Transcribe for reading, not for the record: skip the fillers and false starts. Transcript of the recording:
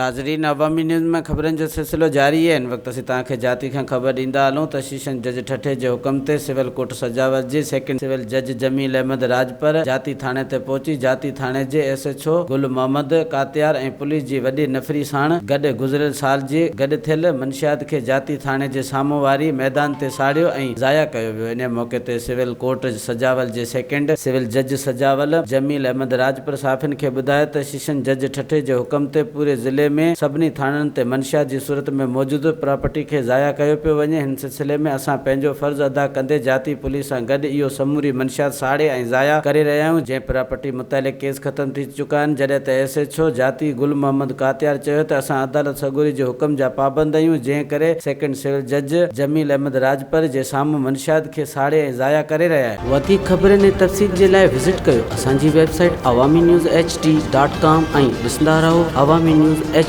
ناظرين عوامي نيوز ۾ خبرن جو سلسلو جاري آهي هن وقت اسين توهان کي جاتي کان خبر ڏيندا هلون ته سيشن جج ٺٽي جي حڪم تي سول ڪورٽ سجاول جي سيڪنڊ سول جج جميل احمد راڄپر جاتي ٿاڻي تي پهچي جاتي ٿاڻي جي S H O Gul Muhammad Katiar ۽ police جي وڏي نفري ساڻ گڏ گذريل سال جي گڏ ٿيل منشيات کي جاتي ٿاڻي جي سامهون واري ميدان تي ساڙيو ۽ ضايع ڪيو ويو انهي موقعي تي سول ڪورٽ سجاول جي سيڪنڊ سول جج سجاول جميل احمد راڄپر صحافين کي ٻڌايو ته سيشن جج ٺٽي جي حڪم تي پوري ضلعي ۾ سڀني ٿاڻن تي منشيات جي صورت ۾ موجود پراپرٽي کي ضايع ڪيو پيو وڃي هن سلسلي ۾ اسان پنهنجو فرض ادا ڪندي جاتي پوليس سان گڏ اهو سموري منشيات ساڙي ۽ ضايع ڪري رهيا آهيون جنهن پراپرٽي متعلق ڪيس ختم ٿي چڪا آهن جڏهن ته ايس ايڇ او جاتي گل محمد ڪاتيار چيو ته اسان عدالت سڳوري جي حڪم جا پابند آهيون جنهن ڪري سيڪنڊ سول جج جميل احمد راڄپر جي سامهون منشيات کي ساڙي ۽ ضايع ڪري رهيا آهيون. وڌيڪ خبرن ۽ تفصيل جي لاء وزٽ ڪيو اسان جي website Awami news H D dot com ۽ ڏسندا رهو عوامي نيوز ايڇ.